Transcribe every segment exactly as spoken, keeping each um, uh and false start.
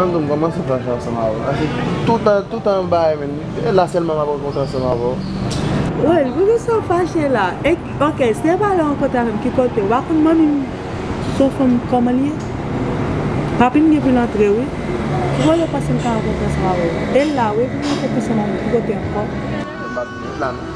Mwen menm tou m kòmanse fache ansanm avè w. Paske toutan, toutan bagay menm, e la sèlman m ap rankontre ansanm avè w. Woy, poukisa w fache la? E, ok, se pa lè w rankontre avè m, ki kote? Ou pa konn manmi m se yon fanm kòman l ye? Papi m gen pou l antre wi. Ki kote w panse m ka rankontre ansanm avè w? E la wi, pou m rankontre ansanm avè w, ki kote ankò? M ap vin la menm.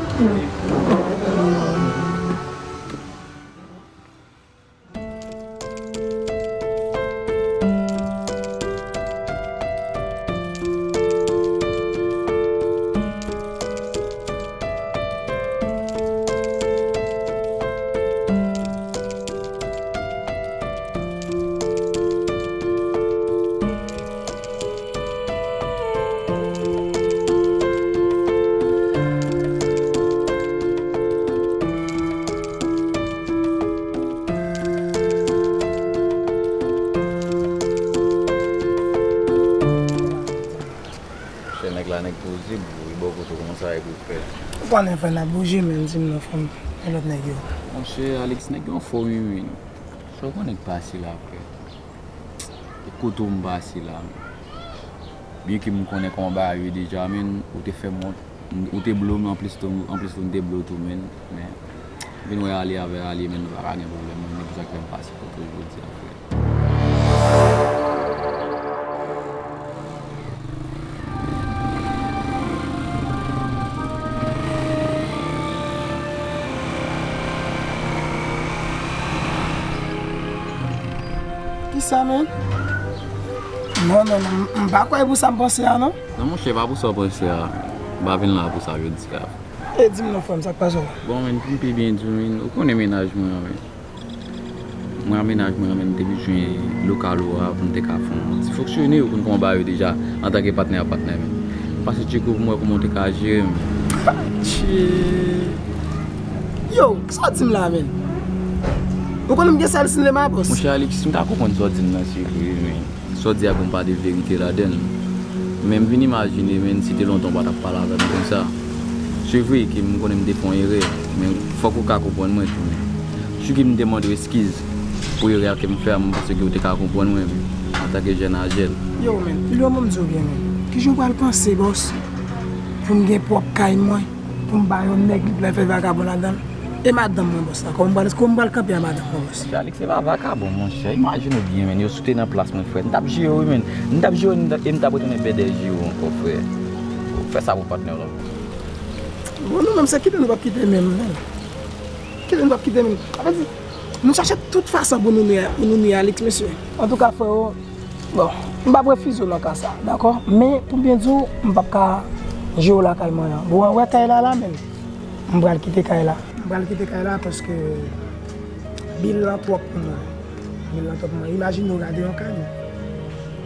Monchè, nèg la, nèg pozib, wi, bò kote w, kòman sa ye pou w fè? Ou konnen frè n ap bouje, men di m non frè m, e lòt nèg yo? Monchè, Alex, nèg yo an fòm wi, men. Sa w konnen k pase la, frè? E kote w m pase la, men. Byenke m konnen kòman bagay yo ye deja, men, ou te fè m wont. Ou te blo m, anplis tou, anplis tou, m te blo tou, men, men, vin wè ale avè ale, men, nou pa ka gen pwoblèm, men, nèg sa k fè m pase kote w jodi a, frè. Kisa, men? Non, non, non, m, m pa kwè e pou sa m panse a, non. Non, monchè, pa pou sa w panse a. M pa vin la pou sa jodi a. E di m non, frè m, sa k pase w? Bon, men, pou m pi byen di w, men, ou konnen mennaj mwen an, men. Mwen ak mennaj mwen an, men, m te bezwen lokal ou a pou m te ka fè yon ti fonksyone, ou konn kòman bagay yo deja, antanke patnè a patnè, men. M pase tcheke w pou m wè kòman w te ka jere, men. Patche! Yo, sa w di m la, men? Ou konnen m gen sèl sinema, bòs? Monchè Alex, m ka konprann sa w di m nan, se vre, men. Sa w di a gen yon pa de verite ladan l. Men m vin imajine, men, si te lontan w pa t ap pale avè m konsa. Se vre ke m konnen m te fè yon erè, men fòk ou ka konprann mwen tou, men. Si ke m te mande w eskiz pou erè a ke m fè a, m panse ke w te ka konprann mwen, men, antanke jèn ajèl. Yo, men, Julio, ban m di w byen, men. Kijan w pral panse, bòs, pou m gen pwòp kay mwen? Pou m ba yon nèg li pral fè vagabon ladan l. E madanm mwen, bòs la, kòman m pral, kòman m pral kanpe a madanm mwen, bòs? Monchè Alex, se pa vagabon, monchè. Imajine w byen, men, yo si w te nan plas mwen, frè. M t ap jere w, men. M t ap jere w, e m t ap retounen bèdè jere w ankò, frè. Fè sa pou patnè w la. Bon, nou menm, se kite nou p ap kite menm, men. Kite nou p ap kite menm. Sa vle di, nou chache tout fason pou nou nwi, pou nou nwi Alex, mesye. Antouka, freo, bon, m p ap refize w nan ka sa, dakò? Men, pou byen di w, m p ap ka jere w lakay mwen an. Bon, w wè kay la, la menm. M pral kite kay la. M pral kite kay la paske bil lan twòp pou mwen. Bil lan twòp pou mwen. Imajine w gade yon kay, men.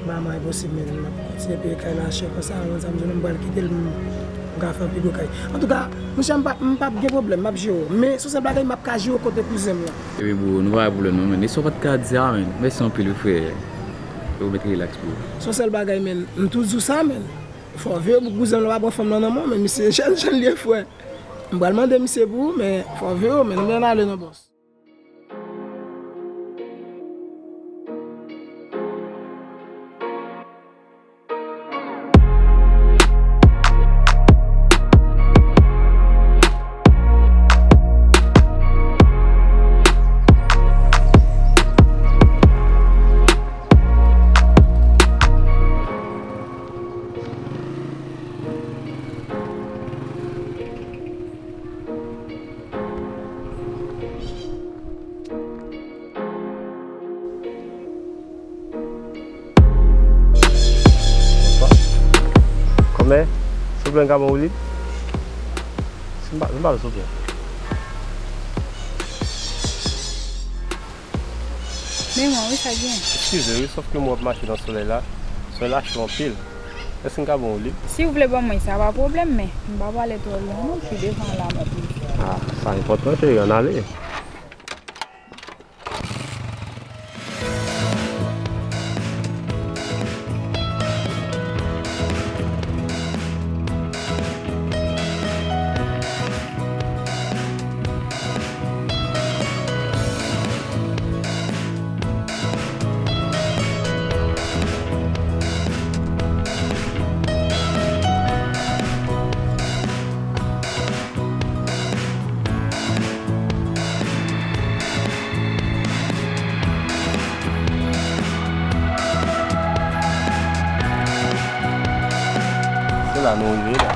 Manman, enposib, men. M ap kontinye peye kay la chè konsa. Yon sa m di nou, m pral kite l, m, m ka fè yon pi gwo kay. Antouka, monchè, m p ap, m p ap gen pwoblèm, m ap jere w. Men, se yon sèl bagay, m ap ka jere w kote kouzen m lan. Epi, bro, nou pa gen pwoblèm, non, men. E sa w pa t ka di a, men. Mèsi anpil, wi, frè. Ou mèt rilaks, bro. Se yon sèl bagay, men. M toujou di w sa, men. Fò w veye pou kouzen m lan pa pran fanm lan nan men w, men misye jèn, jèn li ye, frè. M pral mande misye pou ou, men fò w veye w, men nou byen ale non, bòs. Bonswa. Kòmè, souple, m ka ban w woulib? Si m pa, si m pa souple. Men mwen, wi, sa gen. Eskize, wi, sòf ke mwen ap mache nan solèy la. Solèy la cho anpil. Èske m ka ban w woulib? Si w vle ban mwen sa, pa pwoblèm, men m pa prale twò lwen, non, pi devan la, m ap rive. Ah, sa enpòtan, cheri, ann ale. Nou rive la.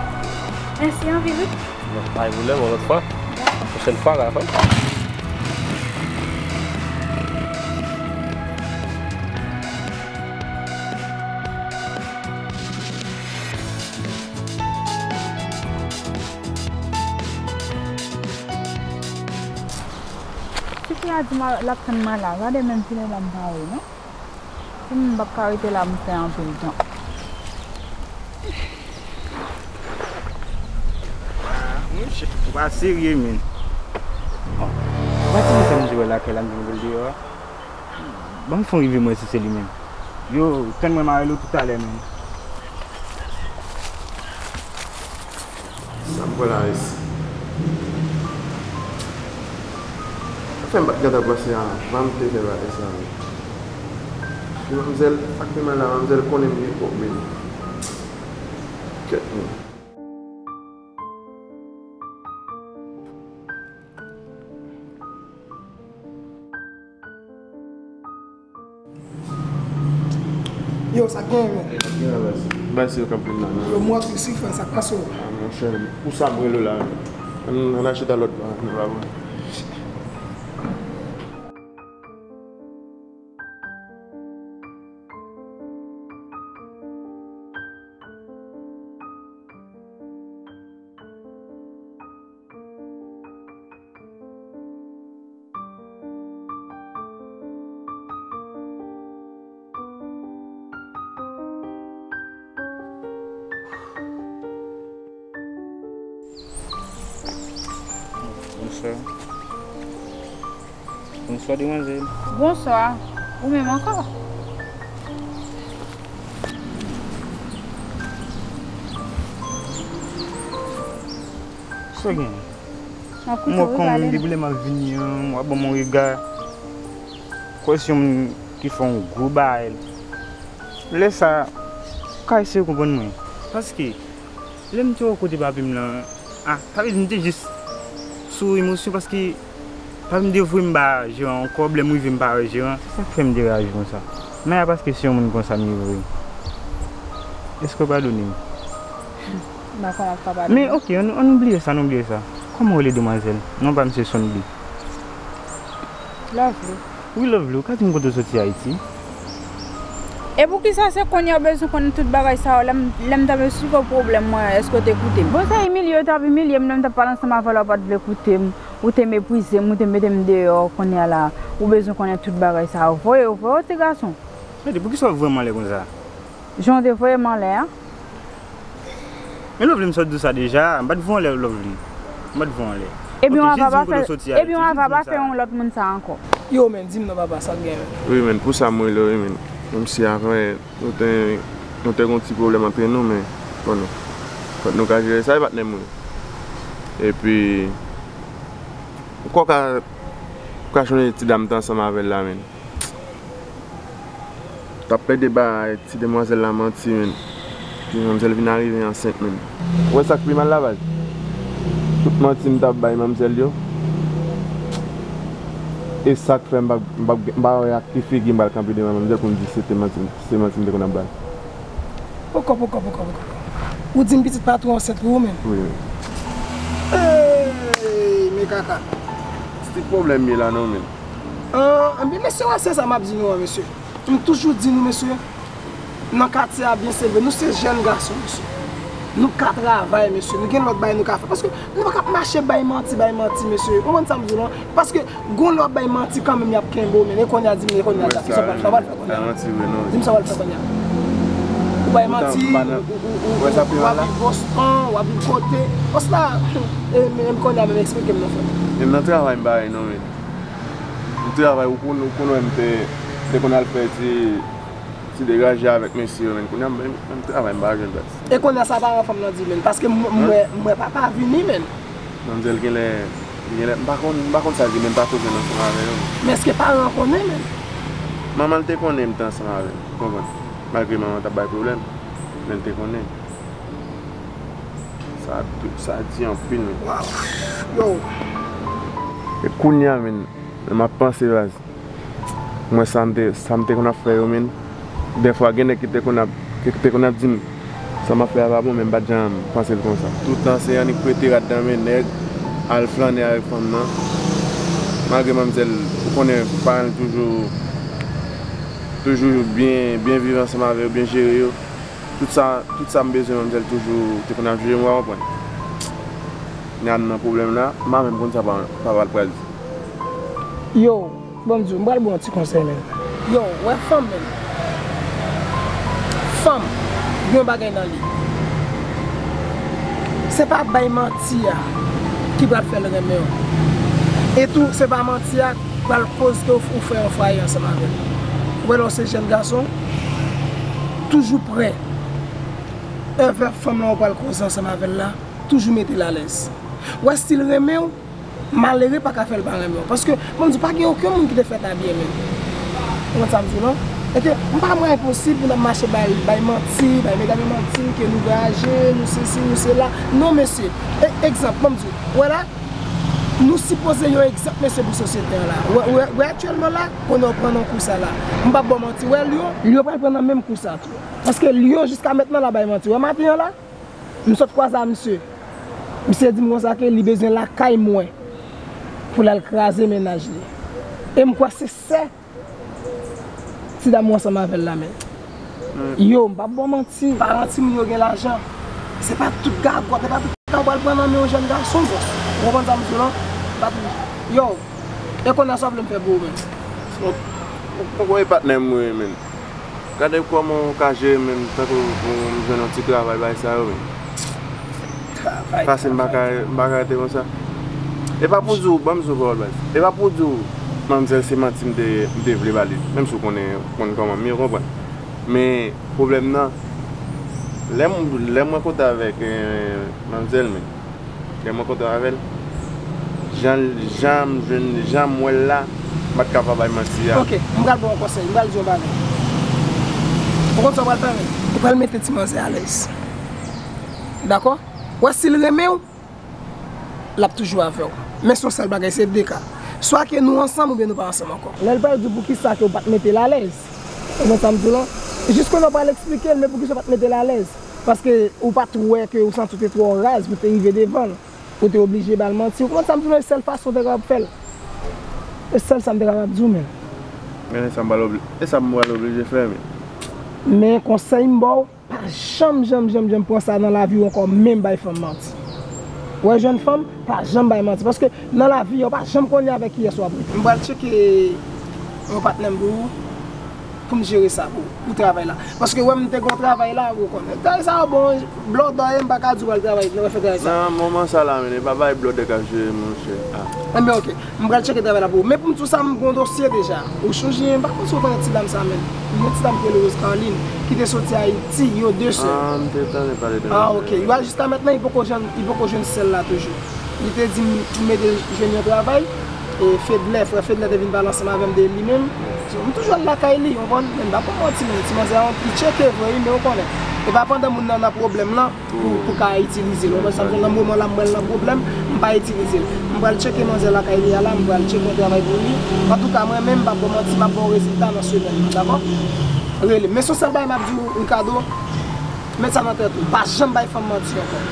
Mèsi anpil wi. Bon, pa gen pwoblèm, yon lòt fwa. Pwochèn fwa, la, fè. Tifi a di m l ap tann mwen la. Gade menm kilè la m pa wè non. Humm, m p ap ka rete la m fè anpil tan. Ah, monchè, ou pa serye, menn. Bon, ou pa tande sa misye wè lakay la, m vin voye l deyò a. Ban m fè yon rive m wè si se li menm. Yo, tann mwen, m a rele w toutalè, menn. Sa m pran la isi. Sa fè m pa t gentan panse a, pa m te fè bagay sa menm. Epi manmzèl, sa k pi mal la, manmzèl konnen m gen kòb menm. Kèt menm. Yo, sa k genyen, men? Bay se yo k ap vin la, non? Yo, mwen ap sifran, sa k pase w? Ah, monchè, pou sa m rele w la, men. Ann, ann achte ta lòt ba, nou la bon. Bonswa. Bonswa, demwazèl. Bonswa. Ou menm ankò? Sa w gen? M ap koute w wi, pale non. Mwen konn depi lè m ap vini an, w ap ban m yon rega. Kwè se yon moun ki fè yon gwo bagay. Lè sa, w ka eseye konprann mwen. Paske, lè m te wè w kote papi m lan, ah, sa vle di m te jis sou emosyon paske papi m te voye m ba jeran yon kòb, lè m rive m pa wè jeran. Se sa k fè m te raji konsa. Men a paske se yon moun konsa m ye vre. Èske w padone m? M pa kwè m ap ka padone w. Men, oke, ann, ann bliye sa, ann bliye sa. Kòman w rele demwazèl? Non pa m se Sondy. Lovely. Wi, Lovely, ou ka di m kote w soti Ayiti? E poukisa se kounye a w bezwen konnen tout bagay sa yo? Lè m, lè m t ap esplike w pwoblèm mwen, èske w te koute m? Bon, se imilye yo t ap imilye m, lè m t ap pale ansanm avè w la, ou pa t vle koute m, ou te meprize m, ou te mete m deyò, kounye a la, ou bezwen konnen tout bagay sa yo. Voye yo, voye yo, ti gason. Gade, poukisa w vrèman lè konsa? Jan w te voye m anlè a. Men Lovely, m sot di w sa deja, m pa t voye w anlè, Lovely. M pa t voye w anlè. Ebyen, w ava pa fè, ebyen, w ava pa fè yon lòt moun sa ankò. Yo, men, di m non, papa, sa k gen, men? Wi, men, pou sa m rele w, wi, men. Menm si avan, nou te, nou te gen yon ti pwoblèm antre nou, men, bon, nou, fòk nou ka jere sa, e patnè m, wi. Epi, ou kwè w ka, ka chonje ti dam te ansanm avè l la, men. T ap plede bay ti demwazèl la manti, men. Epi manmzèl vin arive ansent, men. Ou wè sa k pi mal la, baz? Tout manti m t ap bay manmzèl yo. E sa k fè m pa, m pa, m pa wè ak ki figi m pral kanpe devan manmzèl pou m di se te manti, se manti m te konn ap bay. Poko, poko, poko, poko. Ou di m pitit pa twò ansent pou ou menm? Wi, wi. Ey, men kaka. Se ti pwoblèm ye la non, men. Ah, ebyen, mesye, wè, se sa m ap di nou an, mesye. M toujou di nou, mesye, nan katye a, byen se vre, nou se jèn gason, mesye. Nou ka travay, mesye. Nou gen lòt bagay nou ka fè. Paske nou pa ka ap mache bay manti, bay manti, mesye. Ou konprann sa m di w lan? Paske gon lè w ap bay manti kanmenm, y ap kenbe w, men. E kounye a, di m, e kounye a, kisa w pral fè? W pral fè kounye a? Di m sa w pral fè kounye a. Ou bay manti, ou, ou, ou, ou ap viv Boston, w ap viv kote. Bòs la, e, men, kounye a, menm eksplike m non, frè. Menm nan travay m parèy non, men. M travay, ou konn, ou konn wè m te, te konn al fè ti, ti degaje avèk mesye yo, men kounye a m, m, m travay, m pa jwenn dwat. E kounye a sa paran fanm nan di, men, paske m, m wè, m wè papa vini, men. Manmzèl genlè, genlè, m pa konn, m pa konn sa l di, men m pa ko jwenn ansanm avè yo. Men èske paran an konnen, men? Manman l te konnen m te ansanm avè l, ou konprann? Malgre manman t ap bay pwoblèm, men l te konnen. Sa, sa di anpil, men. Waw. Yo. E kounye a, men, m ap panse, baz. Mwen, sa m te, sa m te konn ap fè yo, men. Dèfwa, gen nèg ki te konn ap, ki te konn ap di m, Sa m ap fè a pa bon, men m pa t janm panse l konsa. Tout tan se annik prete rad nan men nèg, al flannen avèk fanm nan. Malgre manmzèl, ou konnen, paran l toujou, toujou byen, byen viv ansanm avè yo, byen jere yo. Tout sa, tout sa m bezwen, manmzèl toujou te konn ap jere m, ou pa konprann. Nè a m nan pwoblèm la, m pa menm konn sa pa, papa l pral di. Yo, ban m di w, m pral ba w yon ti konsèy, menn. Yo, w wè fanm, menn. Fanm, gen yon bagay nan li. Se pa bay manti a ki pral fè l renmen w. E tou, se pa manti a k pral koz ke w, w fè yon fwaye ansanm avè l. Ou wè lè w se jèn gason, toujou prè. Èvè fanm lan w pral koze ansanm avè l la, toujou mete l alèz. W wè si l renmen w, malere pa ka fè l pa renmen w. Paske, ban m di w, pa gen okenn moun ki te fèt a byen menm. Ou konn sa m di w lan? E ke m pa wè enposib pou n ap mache bay, bay manti, bay medam yo manti, ke nou vwayaje, nou sesi, nou sela. Non, mesye. E, egzanp, ban m di w, ou wè la, nou sipoze yon egzanp, mesye, pou sosyete an la. Ou wè, ou wè, ou wè aktyèlman la, konnen w pran nan kou sa la. M p ap ba w manti, ou wè Lyon? Lyon pral pran nan menm kou sa tou. Paske Lyon jiska mentnan l ap bay manti. Ou wè maten an la? M sot kwaze a misye. Misye di m konsa ke li bezwen lakay mwen pou l al kraze mennaj li. E m kwè se sè ti dam ou ansanm avè l la, men. Yo, m p ap ba w manti. Paran timoun yo gen lajan. Se pa tout gagòt, se pa tout sa w pral pran nan men yon jèn gason, bòs. Ou konprann sa m di w lan? Pa tout. Yo, e kounye a sa w vle m fè pou ou menm? Ou konprann e patnè m ou ye, menn. Gade kòman w ka jere menm, tankou pou m jwenn yon ti travay, bagay sa yo, men. Travay, fasil, m pa ka, m pa ka rete konsa. E pa pou di w, ban m di w pawòl baz. E pa pou di w, manmzèl se manti m te, m te vle ba li. Menm si w konnen, w konn kòman m ye, w konprann. Men, pwoblèm nan, lè m, lè m rankontre avèk, eh, manmzèl, men, lè m rankontre avè l, jan, jan m jwenn, jan m wè l la, m pa t ka pa bay manti a. Ok, m pral ba w yon konsèy, m pral di w yon bagay. Ou konn sa w pral fè, men? Ou pral mete ti manzè alèz. Dakò? Ou wè si l renmen w, l ap toujou avè w. Men se yon sèl bagay, se de ka. Swa ke nou ansanm oubyen nou pa ansanm ankò. Lè l pral di w poukisa ke w pa t mete l alèz. Ou konn sa m di w lan? Jis kounye a w pral eksplike l, men poukisa w pa t mete l alèz. Paske ou pa t wè ke ou santi w te twò raz pou w te rive devan l. Ou te oblije ba l manti. Ou konprann sa m di w lan, e sèl fason w te kapab fè l. E sèl sa m te kapab di w, men. Men e sa m pral obli-, e sa m pral oblije fè, men. Men konsèy m ba w, pa janm, janm, janm, janm pran sa nan lavi w ankò, menm bay fanm manti. Ou wè jèn fanm, pa janm bay manti. Paske nan lavi a, w pa janm konnen avèk kiyès w ap rete. M pral tcheke yon patnè m pou ou. Pou m jere sa pou, pou travay la. Paske ou wè m te gen yon travay la, ou konnen. Travay sa yo bon, blòdè, m pa ka di w al travay, nan fè travay sa. Nan moman sa la, men, e pa bay blòdè k ap jere, monchè. Ah. Enben, ok. M pral tcheke travay la pou ou. Men pou m di w sa, m gen yon dosye deja. Ou chonje, m pa konn si w konnen ti dam sa, men. Yon ti dam ki rele Rose Carline, ki te soti Ayiti, yo de sè. Ah, m te tande pale de. Ah, ok. Yo a jiska mentnan, li poko jwenn, li poko jwenn sè l la toujou. Li te di m pou m ede l jwenn yon travay. E Fedlè, frè Fedlè te vin pale ansanm avè m de li menm. So, m toujou al lakay li, ou konprann? Men m pa pran manti, men ti manzè a, li tcheke vre, wi, men ou konnen. E pa pandan moun nan nan pwoblèm lan pou, pou ka itilize l. Ou konprann sa m di w lan? Nan moman la, m wè l nan pwoblèm, m pa itilize l. M pral tcheke manzè lakay li a la, m pral tcheke yon travay pou li. Antouka, mwen menm, m p ap ba w manti, m ap ba w rezilta nan semèn nan, dakò? Rele m. Men se yon sèl bagay m ap di w, Ricardo. Met sa nan tèt ou. Pa janm bay fanm manti ankò.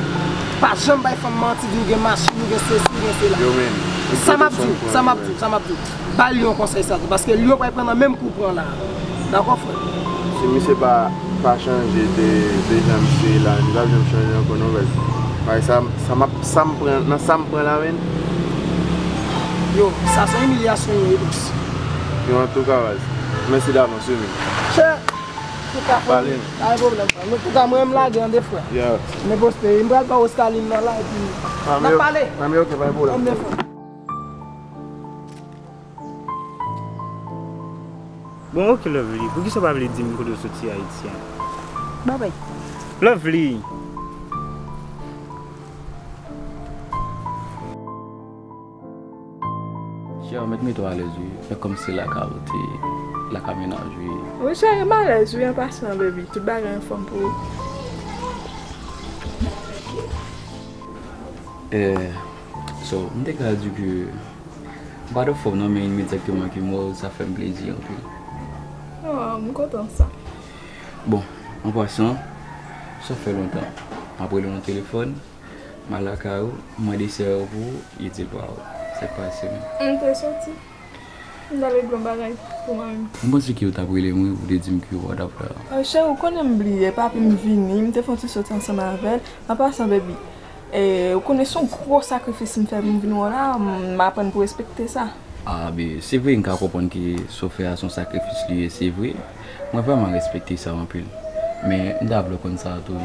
Pa janm bay fanm manti, di w gen machin, ou gen sesi, ou gen sela. Yo, men, sa m ap di w, sa m ap di w, sa m ap di w. Ba l yon konsèy sa tou, paske li yo pral pran nan menm kou w pran la. Dakò, frè? Si misye pa, pa chanje de, de jan misye ye la, li p ap janm chanje ankò non, baz. Paske sa, sa m ap, sa m pran, nan sa m pran la, men. Yo, sa se yon imilyasyon, yo, baz. Yo, antouka, baz. Mèsi davans, wi, men. Chè! Antouka, frè, pa gen pwoblèm, frè. Antouka, mwen, m lage an de frè. Yeah. Men poste, m pral ba Oscaline nan la, epi n ap pale. Nan men, ok, pa gen pwoblèm. An de frè. Bon, ok, Lovely, poukisa w pa vle di m kote w soti Ayiti a? Babay. Lovely! Chè, ou mèt mete w alèz wi. Fè kòmsi lakay ou te, lakay mennaj ou ye. Wi, chè, m alèz wi, an pasan, baby. Tout bagay anfòm pou ou. Eh, so, m te ka di ke m pa t anfòm non, men imedyatman ke m wè w, sa fè m plezi anpil. Oh, m kontan sa. Bon, an pasan, Sa fè lontan. M ap rele w nan telefòn, m al lakay ou, m mande sè yo pou ou, yo di l pa ou. Sa k pase menm? M te soti. M t al regle yon bagay pou mwen menm. M panse ke ou t ap rele m wi, ou te di m ke ou pa t ap la. Ah, cheri, ou konnen m bliye, papi m vini, m te fè yon ti soti ansanm avè l. An pasan, baby, eh, ou konnen se yon gwo sakrifis m fè pou m vin wè w la, m aprann pou respekte sa. Ah, ben, se vre, m ka konprann ke sa w fè a se yon sakrifis li ye, se vre. Mwen vrèman respekte sa anpil. Men, m ta vle w konn sa tou,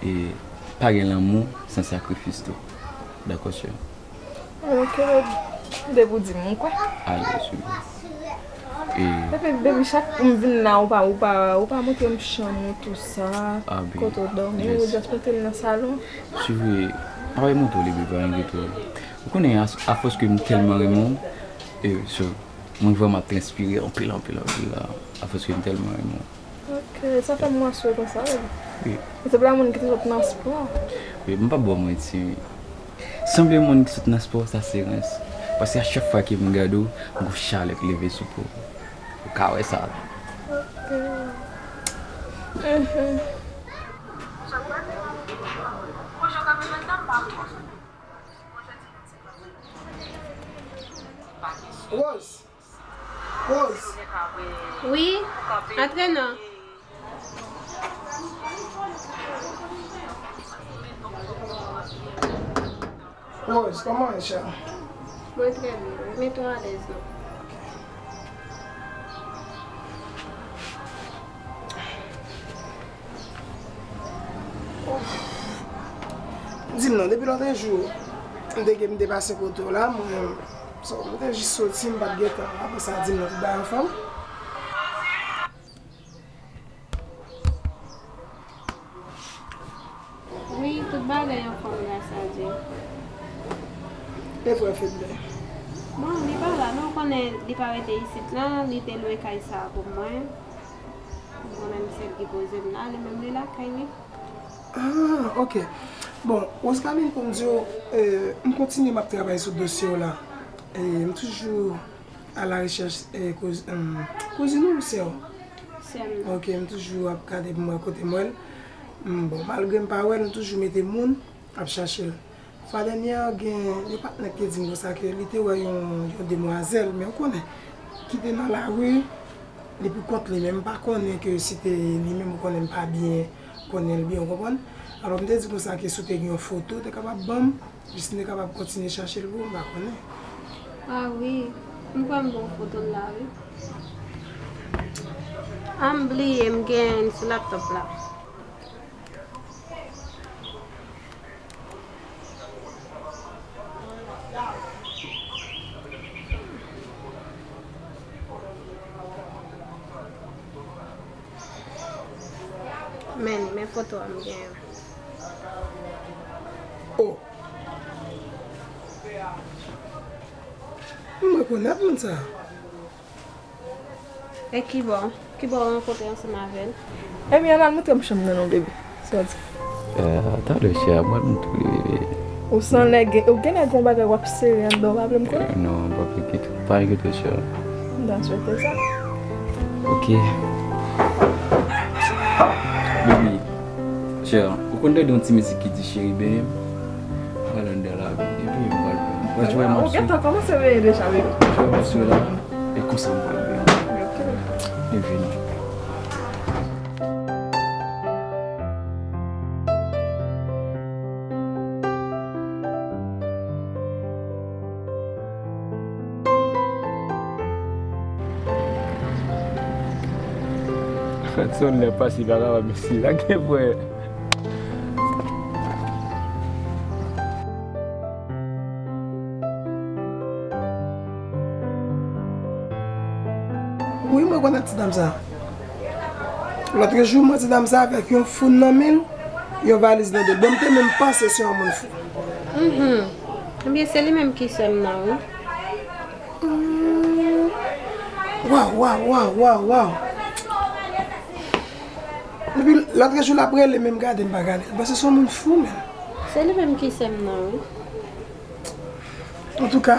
e pa gen lanmou san sakrifis tou. Dakò, cheri? Ok, depi w di m, m kwè. Alèz, wi. E epi, baby, chak pou m vin la, ou pa, ou pa, ou pa montre m chanm ou, tou sa. Ah, ben, kote w dòmi, ou jis mete l nan salon. Si vre, m ap montre w li, baby, pa enkyete w. Ou konnen, a, afòs ke m tèlman renmen w, e, so, mwen vrèman ap transpire anpil, anpil, anpil la, afòs ke m tèlman renmen w. Ok, sa fè m wè sou konsa, wi. Wi. Ou sanble a moun ki te sot nan spò. Wi, m p ap ba w manti, wi. Sanble moun ki sot nan spò, sa se rans. Paske a chak fwa ke m gade w, m gon chalè k leve sou po. Ou ka wè sa. Ok. Mhm. Rose. Rose. Wi, antre non. Rose, kòman w ye, chè? Mwen trè byen, wi. Mete w alèz non. Di m non, depi lòtrejou, m te gen, m te pase kote w la, mwen, so, m te jis soti, m pa t gen tan. Apre sa, di m non, tout bagay anfòm? Wi, tout bagay anfòm, gras a Dye. E frè Fedlè? Bon, li pa la non, ou konnen li pa rete isit la, li te lwe kay sa a pou mwen. Mwen menm, se l ki poze m la, li menm li lakay li. Ah, ok. Bon, Rosecaline, pou m di w, euh, m kontinye m ap travay sou dosye w la. E m toujou a la rechèch, euh, kouz-, euh, kouzin ou, sè w? Sè m. Ok, m toujou ap gade pou m wè kote m wè l. M, bon, malgre m pa wè l, m toujou mete moun ap chache l. Fwa dènyè a, gen yon patnè k te di m konsa ke li te wè yon, yon demwazèl, men ou konnen, ki te nan lari, li pou kont li, men m pa konnen ke si te li menm, ou konnen m pa byen konnen l byen, ou konprann? Alò, m te di konsa ke si w te gen yon foto, w te kapab ban m, jis m te kapab kontinye chache l pou ou, m pa konnen. Ah wi, m kwè m ba w foto l la, wi. Ah, m bliye, m gen l sou laptòp la. Men, men foto a m gen an. Oh. M rekonèt moun sa. E kibò? Kibò w rankontre ansanm avè l? Ebyen, al montre m chanm nan non, baby. Sa w di? Eh, talè, chè, mwen m tou li, bebe. Ou sanlè gen, ou genlè gen yon bagay w ap sere anndan, w pa vle m konnen? Eh, non, pa enkyete, pa enkyete, chè. M ta swete sa. Ok. Baby, chè, ou konn tande yon ti mizik ki di cheri benyen m? Pral anndan la, baby, m pral benyen. Mwen jwe mòso. Ou gentan kòmanse benyen deja, baby. Jwe mòso la. E konsa m pral viv. Li vini. Fèt son lè pase pa kapab, mesye, sa gen vre. Wi, mwen konn ti dam sa. Lòtrejou, mwen ti dam sa avèk yon foun nan men l, yon valiz nan do l. Bon, m te menm panse se yon moun fou. Mhm. Ebyen, se li menm ki sè m nan, wi. Hmm. Waw, waw, waw, waw, waw. Depi lòtrejou l ap rele, men m gade, m pa gade l. Bon, se yon moun fou, men. Se li menm ki sè m nan, wi. Antouka,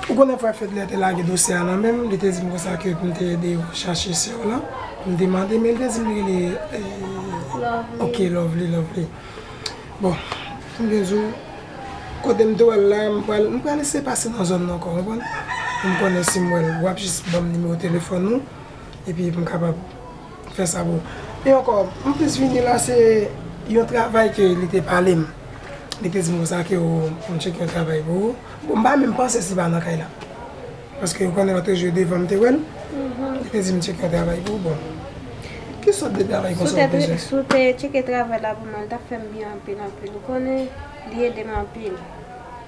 ou konnen frè Fedlè te lage dosye a nan men m, li te di m konsa ke pou m te ede yo chache sè w lan, pou m te mande, men li te di m li rele, eh, Ok, lovely, lovely. Bon, m gen di w, kote m te wè l la, m pral, m pral eseye pase nan zòn nan ankò, konprann? Pou m konnen si m wè l, w ap jis ban m nimewo telefòn ou, epi pou m kapab fè sa pou ou. E ankò, m plis vini la, se yon travay ke li te pale m. Li te di m konsa ke w, pou m tcheke yon travay pou ou. Bon, m pa menm panse si l pa nan kay la. Paske ou konnen lòt jou devan m te wè l. Li te di m tcheke yon travay pou ou, bon. Ki sòt de travay konsa w bezwen? Si w te tcheke travay la pou mwen, li t ap fè m byen anpil, anpil. Ou konnen, li ede m anpil.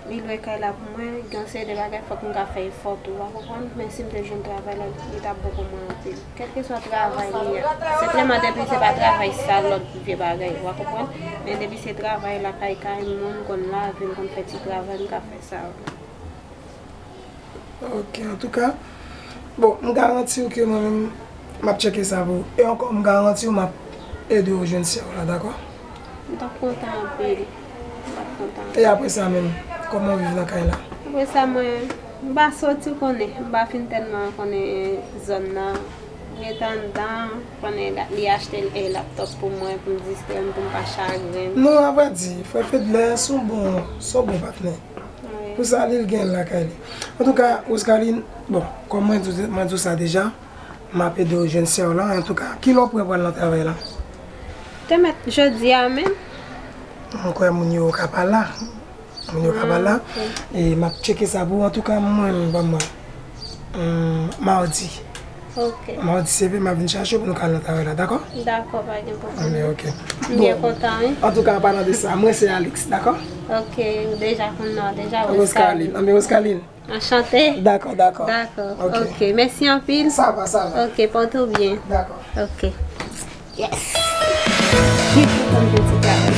Li lwe kay la pou mwen, gen yon seri de bagay fòk m ka fè efò tou, w a konprann? Men si m te jwenn travay la, li t ap bon pou mwen anpil. Kèlkeswa travay li ye, senpleman depi se pa travay sal, lòt vye bagay, w a konprann? Men depi se travay lakay, kay moun, m konn lave, m konn fè ti travay, m ka fè sa. Ok, antouka, bon, m garanti w ke mwen menm, m ap tcheke sa pou ou. E ankò, m garanti w, m ap ede w jwenn sè w la, dakò? M t ap kontan anpil. M t ap kontan. E apre sa menm, kòman w viv nan kay la? Apre sa, mwen, m pa soti, w konnen. M pa fin tèlman konnen zòn nan. M ret anndan, konnen la- li achte l, e laptòp pou mwen, pou m distrè m, pou m pa chagren. Non, avrèdi, frè Fedlè, se yon bon, se yon bon patnè. Wi. Pou sa, li, l gen l lakay li. Antouka, Rosecaline, bon, kòm mwen di, mwen di w sa deja, m ap ede w jwenn sè w lan. Antouka, kilè w prè pou al nan travay la? Te mèt jodi a menm. Mwen kwè moun yo ka pa la. Moun yo ka pa la. Ah, ok. E m ap tcheke sa pou ou. Antouka, mwen, ban mwen. Hmm, mawdi. Ok. Mawdi, se vre, m ap vin chache w pou nou ka al nan travay la, dakò? Dakò, pa gen pwoblèm. Anben, ok. M byen kontan, wi. Antouka, an palan de sa, mwen se Alex, dakò? Ok, ou deja konn non, deja Rosecaline. Anben, Rosecaline. Anchante. Dakò, dakò. Dakò, ok. Mèsi anpil. Sa va, sa va. Ok, pòte w byen. Dakò. Ok. Yes. Mwen kontan m te ti travay.